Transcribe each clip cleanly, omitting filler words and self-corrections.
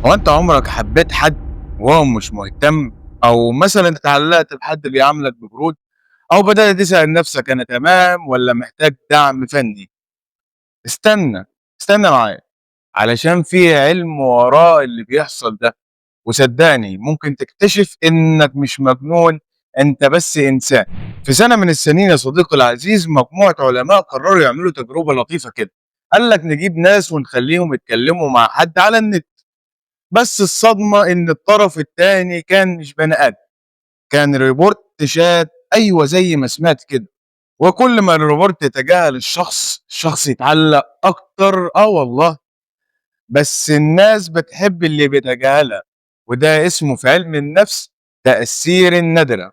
هو أنت عمرك حبيت حد وهو مش مهتم؟ أو مثلًا اتعلقت بحد بيعاملك ببرود؟ أو بدأت تسأل نفسك أنا تمام والّا محتاج دعم فني؟ استنى، استنى معايا، علشان في علم وراه اللي بيحصل ده، وصدقني ممكن تكتشف إنك مش مجنون، أنت بس إنسان. في سنة من السنين يا صديقي العزيز مجموعة علماء قرروا يعملوا تجربة لطيفة كده، قال لك نجيب ناس ونخليهم يتكلموا مع حد على النت، بس الصدمة إن الطرف التاني كان مش بني آدم، كان روبوت شات. أيوه زي ما سمعت كده. وكل ما الروبوت يتجاهل الشخص، الشخص يتعلق أكتر. آه والله، بس الناس بتحب اللي بيتجاهلها، وده اسمه في علم النفس تأثير الندرة.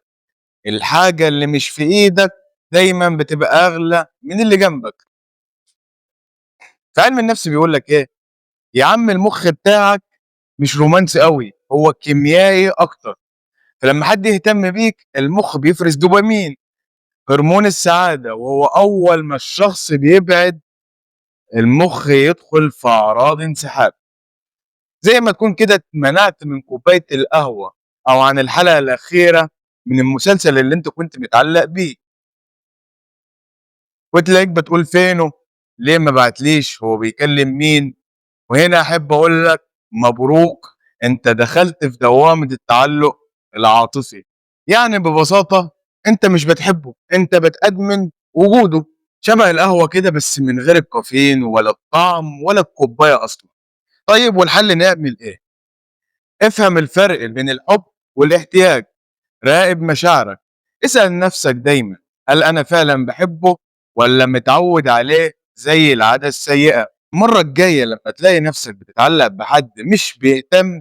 الحاجة اللي مش في إيدك دايمًا بتبقى أغلى من اللي جنبك. في علم النفس بيقول لك إيه؟ يا عم المخ بتاعك مش رومانسي أوي، هو كيميائي أكتر. فلما حد يهتم بيك المخ بيفرز دوبامين، هرمون السعادة، وهو أول ما الشخص بيبعد المخ يدخل في أعراض انسحاب. زي ما تكون كده اتمنعت من كوباية القهوة أو عن الحلقة الأخيرة من المسلسل اللي أنت كنت متعلق بيه. وتلاقيك بتقول فينه؟ ليه ما بعتليش؟ هو بيكلم مين؟ وهنا أحب أقول لك مبروك، أنت دخلت في دوامة التعلق العاطفي. يعني ببساطة أنت مش بتحبه، أنت بتأدمن وجوده، شبه القهوة كده بس من غير الكافيين ولا الطعم ولا الكوباية أصلا. طيب والحل نعمل إيه؟ افهم الفرق بين الحب والاحتياج، راقب مشاعرك، اسأل نفسك دايما هل أنا فعلا بحبه ولا متعود عليه زي العادة السيئة؟ المرة الجاية لما تلاقي نفسك بتتعلق بحد مش بيهتم،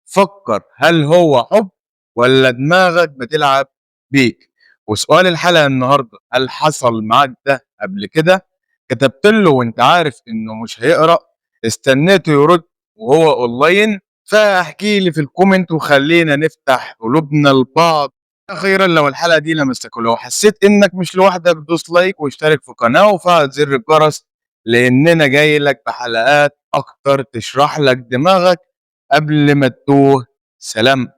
فكر هل هو حب ولا دماغك بتلعب بيك؟ وسؤال الحلقة النهاردة، هل حصل معاك ده قبل كده؟ كتبت له وانت عارف انه مش هيقرأ، استنيته يرد وهو اونلاين؟ فاحكي لي في ال comment وخلينا نفتح قلوبنا لبعض. اخيرا لو الحلقة دي لمستك ولو حسيت انك مش لوحدك، دوس like واشترك في القناة وفعل زر الجرس، لاننا جاي لك بحلقات اكتر تشرح لك دماغك قبل ما تتوه. سلام.